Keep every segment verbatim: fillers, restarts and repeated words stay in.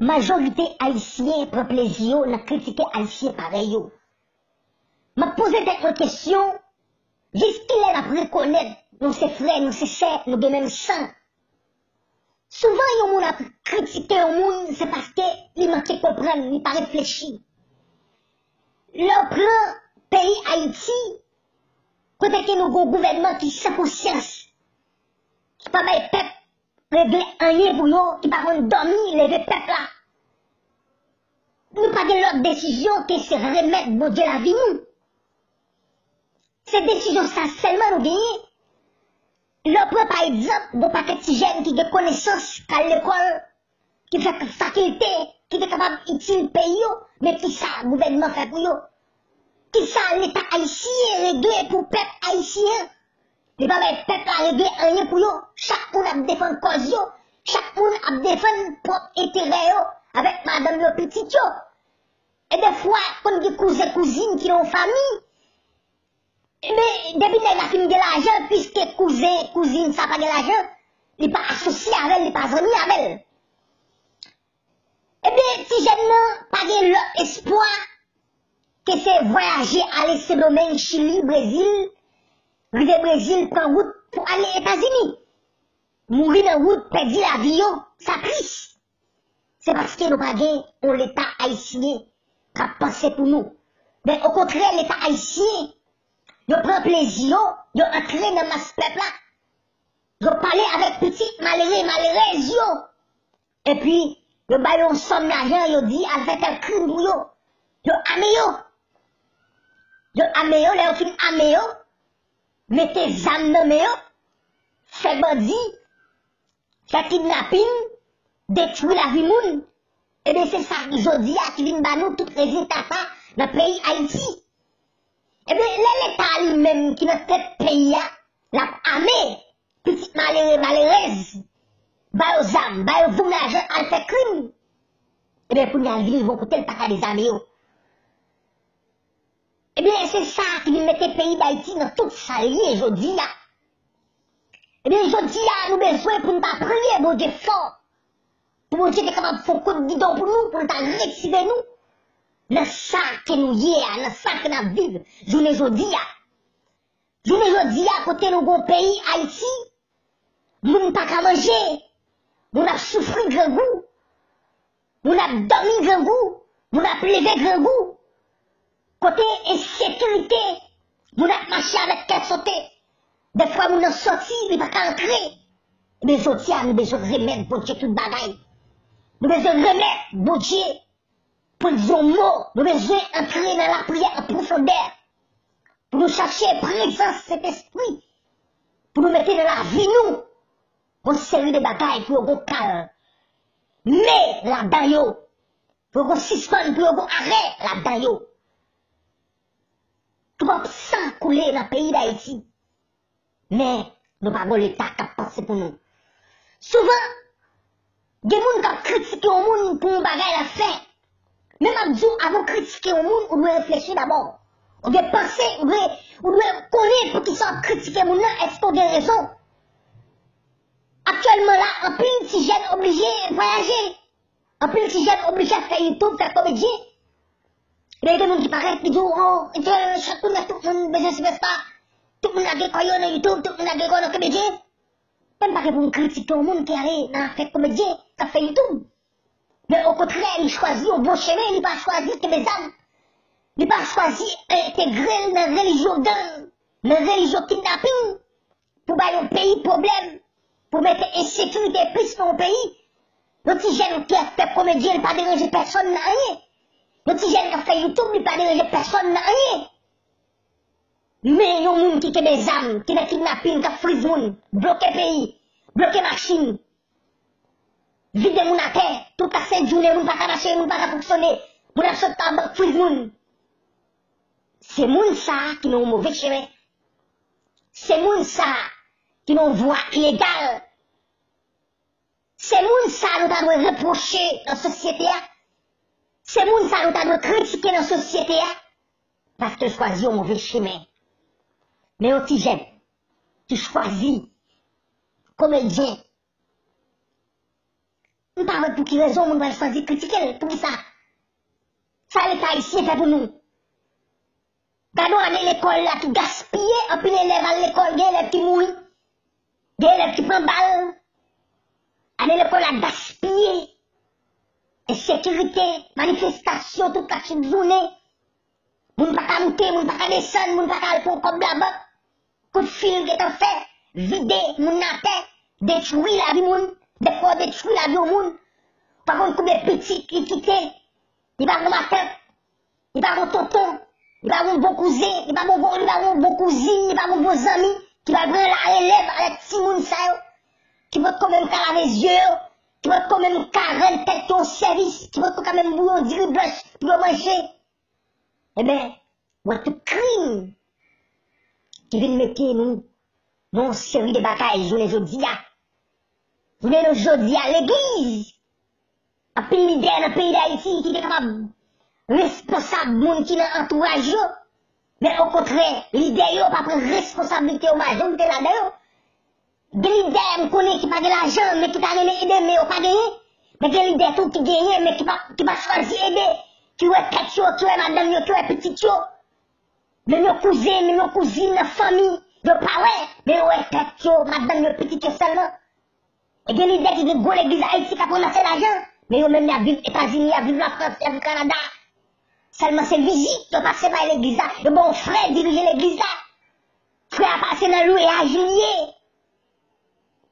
Majorite Ayisyen pran plezi yo nan kritike Ayisyen parèy yo. M ap poze tèt mwen kesyon, jiskilè n ap rekonèt nou se frè, nou se sè, nou gen menm san? Souvan, yon moun ap kritike yon moun, se paske li manke konprann, li pa reflechi. Lè w pran peyi Ayiti, kote ke nou gen yon gouvènman ki san konsyans, ki pa bay pèp regle anyen pou yo, ki pa konn dòmi, leve pèp la, nou pa gen lòt desizyon ke se remèt Bondye lavi nou. Se desizyon sa sèlman nou genyen. Lè w pran pa egzanp, gon pakèt ti jèn ki gen konesans, k al lekòl, ki fè fakilte, ki te kapab itil peyi yo, men kisa gouvènman fè pou yo? Kisa Leta ayisyen regle pou pèp ayisyen an? Li pa bay pèp la regle anyen pou yo. Chak moun ap defann kòz yo. Chak moun ap defann pwòp enterè yo avèk madanm yo, pitit yo. E defwa, konn gen kouzen, kouzin ki nan yon fanmi. Ebyen, depi nèg la fin gen lajan, piske kouzen, kouzin sa pa gen lajan, li pa asosye avè l, li pa zanmi avè l. Ebyen, ti jèn nan pa gen lòt espwa ke se vwayaje ale Sendomeng, Chili, Brezil, rive Brezil, pran wout pou ale Etazini. Mouri nan wout, pèdi lavi yo, sa tris. Se paske nou pa gen yon Leta ayisyen k ap panse pou nou. Men okontrè, Leta ayisyen, yo pran plezi yo, yo antre nan mas pèp la, yo pale avèk pitit malere, malerèz yo. Epi, yo ba yo yon sòm lajan, yo di al fè tèl krim pou yo. Yo ame yo. Yo ame yo, lè yo fin ame yo, mete zam nan men yo, fè bandi, fè kidnapin, detwi lavi moun. Ebyen, se sa jodi a ki vin ba nou tout rezilta sa nan peyi Ayiti. Ebyen, lè Leta li menm ki nan tèt peyi a, l ap ame pitit malere, malerèz, ba yo zam, ba yo voum lajan al fè krim, ebyen, kounye a l vin rive yon kote l pa ka dezame yo. Ebyen, se sa ki vin mete peyi Dayiti nan tout sa l ye jodi a. Ebyen, jodi a, nou bezwen pou n ta priye Bondye fò, pou Bondye te kapab fè yon kout gidon pou nou, pou l ta retire nou nan sa ke nou ye a, nan sa ke n ap viv jounen jodi a. Jounen jodi a, kote nou gen yon peyi Ayiti, moun pa ka manje, moun ap soufri grangou, moun ap dòmi grangou, moun ap leve grangou. Kote ensekirite, moun ap mache avèk kè sote. Defwa moun nan soti, li pa ka antre. Ebyen, jodi a, nou bezwen remèt Bondye tout bagay. Nou bezwen remèt Bondye pou l di yon mo. Nou bezwen antre nan lapriyè an pwofondè. Pou nou chache prezans Sentespri. Pou nou mete nan lavi nou yon seri de bagay pou yo gon kalme ladan yo. Pou yo gon sispann, pou yo gon arè ladan yo. Twòp san koule nan peyi Dayiti. Men, nou pa gon Leta k ap panse pou nou. Souvan, gen moun k ap kritike yon moun pou yon bagay l ap fè. Men m ap di w, avan w kritike yon moun, ou dwe reflechi dabò. Ou dwe panse, ou dwe, ou dwe konnen poukisa w ap kritike moun nan, èske w gen rezon. Aktyèlman la, anpil ti jèn oblije vwayaje. Anpil ti jèn oblije fè YouTube, fè komedyen. Men gen moun ki parèt, ki di w, oh, chak kounye a tout moun bezwen sipèsta. Tout moun lage kò yo nan YouTube, tout moun lage kò yo nan komedyen. Men m pa gen pou m kritike yon moun ki ale nan fè komedyen, k ap fè YouTube. Men okontrè, li chwazi yon bon chemen, li pa chwazi kenbe zam. Li pa chwazi entegre l nan relijyon gang, nan relijyon kidnaping, pou bay yon peyi pwoblèm, pou mete ensekirite plis nan yon peyi. Yon ti jèn ki ap fè komedyen, li pa deranje pèsonn nan anyen. Yon ti jèn k ap fè YouTube, li pa deranje pèsonn nan anyen. Men yon moun ki kenbe zam, ki nan kidnaping, k ap friz moun, bloke peyi, bloke machin, vide moun atè, tout lasent jounen, moun pa ka mache, moun pa ka fonksyone, moun ap sot nan bank friz moun. Se moun sa a ki nan yon move chemen. Se moun sa a ki nan yon vwa ilegal. Se moun sa a nou ta dwe repwoche nan sosyete a. Se moun sa a nou ta dwe kritike nan sosyete a. Paske l chwazi yon move chemen. Men yon ti jèn ki chwazi komedyen, Moun pa wè pou ki rezon moun pral chwazi kritike l. Poukisa? Sa Leta ayisyen fè pou nou? Gade yon ane lekòl la ki gaspiye, anpil elèv al lekòl, gen elèv ki mouri, gen elèv ki pran bal. Ane lekòl la gaspiye. Ensekirite, manifestasyon tout lachit jounen. Moun pa ka moute, moun pa ka desann, moun pa ka al pran kòb labank. Kout fil gentan fè, vide moun nan atè, detwi lavi moun, defwa w detwi lavi yon moun. Pa konn konbyen pitit li kite, li pa gen matant, li pa gen tonton, li pa gen bon kouzen, li pa gen bon, li pa gen bon kouzin, li pa gen bon zanmi ki pral pran larelèv avèk timoun sa yo, ki potko menm ka lave zye yo, ki potko menm ka rann tèt yo sèvis, ki potko ka menm bouyon diri blanch pou yo manje. Enben, w wè tout krim ki vin mete nou nan yon seri de bagay jounen jodi a. Jounen nou jodi a, legliz, anpil lidè nan peyi Dayiti ki te kapab responsab moun ki nan antouraj yo, men okontrè, lidè yo pa pran responsablite yo, majorite ladan yo. Gen lidè m konnen ki pa gen lajan, men ki ta renmen ede, men yo pa genyen. Men gen lidè tou ki genyen, men ki pa, ki pa chwazi ede, ki wè tèt yo, ki wè madanm yo, ki wè pitit yo. Menm yon kouzen, menm yon kouzin nan fanmi, yo pa wè, men yo wè tèt yo, madanm yo, pitit yo sèlman. E gen lidè ki gen gwo legliz Ayiti k ap ranmase lajan, men yo menm y ap viv Etazini, y ap viv Lafrans, y ap viv Kanada. Sèlman se vizit, yo pase bay legliz la, yo ba yon frè dirije legliz la. Frè a pase nan lweyaj li ye.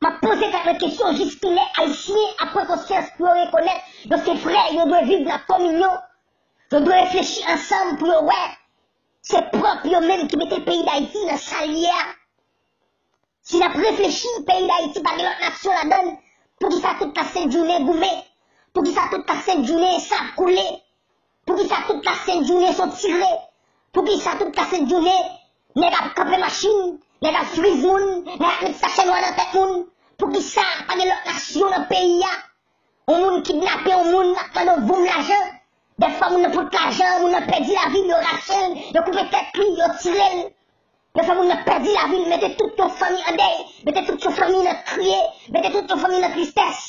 M ap poze tèt mwen kesyon jiskilè Ayisyen ap pran konsyans pou yo rekonèt yo se frè, yo dwe viv nan kominyon, yo dwe reflechi ansanm pou yo wè se pwòp yo menm ki mete peyi Dayiti nan sa l ye a. Si n ap reflechi, peyi Dayiti pa gen lòt nasyon ladan l, poukisa tout lasent jounen goumen? Poukisa tout lasent jounen sa ap koule? Poukisa tout lasent jounen se tire? Poukisa tout lasent jounen nèg ap kanpe machin, nèg ap friz moun, nèg ap met sachè nwa nan tèt moun? Poukisa pa gen lòt nasyon nan peyi a? Yon moun kidnape yon moun, ap mande yon voum lajan. Dèfwa moun nan pot lajan, moun nan pèdi lavi l, yo rache l, yo koupe tèt li, yo tire l. Dèfwa moun nan pèdi lavi l, mete tout yon fanmi an dèy, mete tout yon fanmi nan kriye, mete tout yon fanmi nan tristès.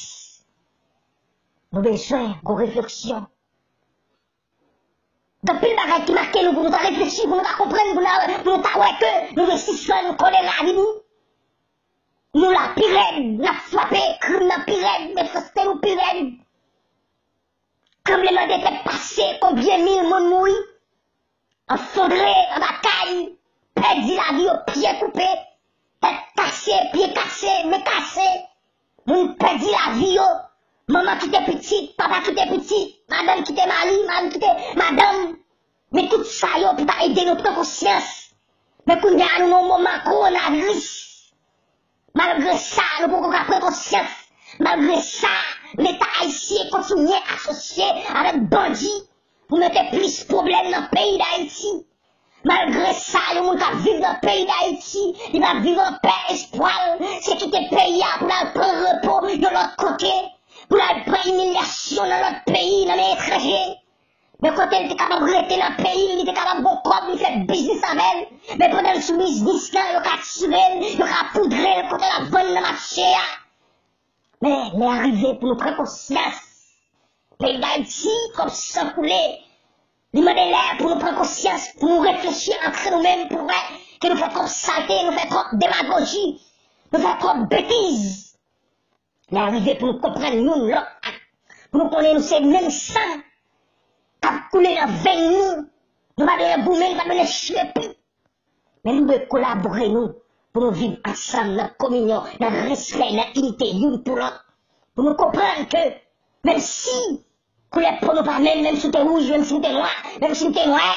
Nou bezwen gwo refleksyon. Gen anpil bagay ki make nou pou nou ta reflechi, pou nou ta konprann, pou nou, pou nou ta wè ke nou dwe sispann kole lavi nou. Nou la pi rèd, n ap frape, krim nan pi rèd, mechanste nou pi rèd. Tranblemanntè pase, konbyen mil moun mouri? Anfondre anba kay, pèdi lavi yo, pye koupe, tèt kase, pye kase, men kase. Moun pèdi lavi yo, manman kite pitit, papa kite pitit, madanm kite mari, mari kite madanm. Men tout sa yo pou ta ede nou pran konsyans. Men kounye a nou nan yon moman kowonaviris. Malgre sa, nou poko ka pran konsyans. Malgre sa, Leta ayisyen kontinye asosye avèk bandi pou mete plis pwoblèm nan peyi Dayiti. Malgre sa, yon moun k ap viv nan peyi Dayiti, li p ap viv anpè, espwa l se kite peyi a pou l al pran repo yon lòt kote, pou l al pran imilyasyon nan lòt peyi, nan men etranje. Men kote l te kapab rete nan peyi l, li te kapab gon kòb, li fè biznis avè l. Men pandan l sou biznis lan, yo ka tire l, yo ka poudre l, kote l ap vann nan mache a. Men lè a rive pou nou pran konsyans. Peyi Dayiti, kòb san koule. Li mande lè pou nou pran konsyans, pou nou reflechi antre nou menm, pou wè ke nou fè twòp salte, nou fè twòp demagoji, nou fè twòp betiz. Lè a rive pou nou konprann youn lòt, pou nou konnen nou se menm san k ap koule nan venn nou. Nou pa bezwen goumen, nou pa bezwen chire pye. Men nou dwe kolabore nou pou nou viv ansanm nan kominyon, nan respè, nan inite youn pou lòt. Pou nou konprann ke menm si koulè po nou pa menm, menm si w te wouj, menm si m te nwa, menm si m te nwè,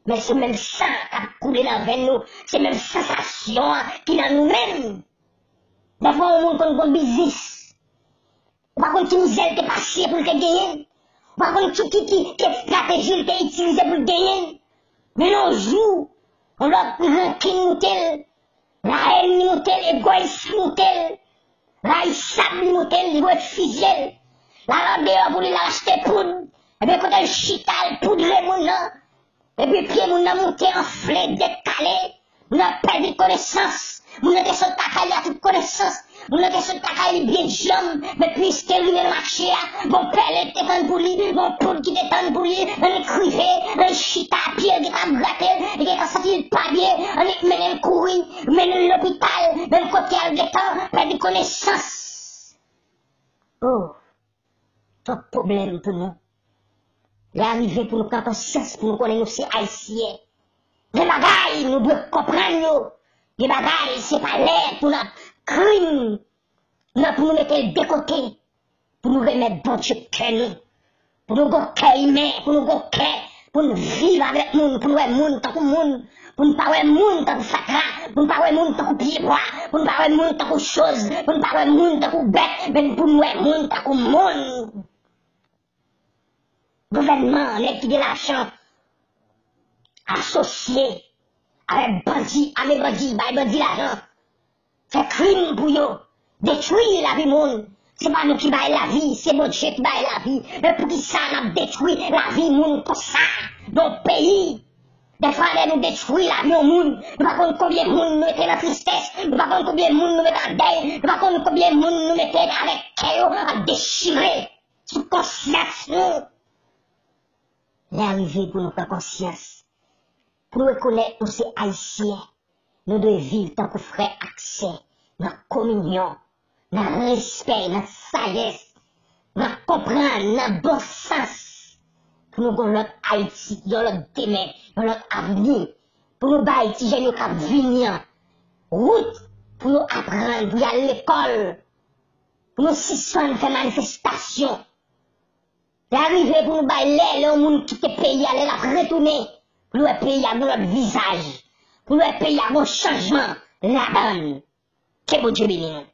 men se menm san k ap koule nan venn nou, se menm sansasyon an ki nan nou menm. Dèfwa yon moun konn gon biznis, ou pa konn ki mizè l te pase pou l te genyen l, ou pa konn ki, ki, ki, ki estrateji l te itilize pou l genyen l. Men yon jou, yon lòt rankin moute l, lahèn li moute l, egoyis li moute l, rayisab li moute l, li voye fizye l. L al andeyò pou li, l al achte poud. Ebyen, kote l chita, l poudre moun nan. Epi pye moun nan moute, anfle, dekale. Moun nan pèdi konesans. Moun nan te sot lakay li a tout konesans. Moun nan te sot lakay li byen djanm, men piske li menm mache a, bon pèlen te tann pou li, bon poud ki te tann pou li, annik rive, annik chita, pye l gentan ap grate l, li gentan santi l pa byen, annik mennen l kouri, mennen l lopital, menm kote a l gentan pèdi konesans. Oh, twòp pwoblèm pou nou. Lè a rive pou nou pran konsyans, pou nou konnen nou se Ayisyen. Gen bagay nou dwe konprann yo. Gen bagay se pa lè pou n ap krim, nan pou nou mete l de kote, pou nou remèt Bondye kè nou, pou nou gon kè imen, pou nou gon kè, pou n viv avèk moun, pou n wè moun tankou moun, pou n pa wè moun tankou fatra, pou n pa wè moun tankou pyebwa, pou n pa wè moun tankou choz, pou n pa wè moun tankou bèt, men pou n wè moun tankou moun. Gouvènman, nèg ki gen lajan, asosye avèk bandi, ame bandi, bay bandi lajan, fè krim pou yo, detwi lavi moun. Se pa nou ki bay lavi, se Bondye ki bay lavi. Men poukisa n ap detwi lavi moun konsa nan yon peyi? Dèfwa lè nou detwi lavi yon moun, nou pa konn konbyen moun nou mete nan tristès, nou pa konn konbyen moun nou mete an dèy, nou pa konn konbyen moun nou mete avèk kè yo ap dechire sou konsyans nou. Lè a rive pou nou pran konsyans, pou nou rekonèt nou se Ayisyen. Nou dwe viv tankou frè ak sè, nan kominyon, nan respè, nan sajès, nan konprann, nan bon sans, pou nou gon lòt Ayiti, yon lòt demen, yon lòt avni, pou nou bay ti jèn yo k ap vini an wout, pou yo aprann, pou y al lekòl, pou nou sispann fè manifestasyon. Lè a rive pou nou bay lè, lè yon moun kite peyi a, lè l ap retounen, pou l wè peyi a gon lòt vizaj, pou l wè peyi a gon chanjman ladan l. Ke Bondye beni nou.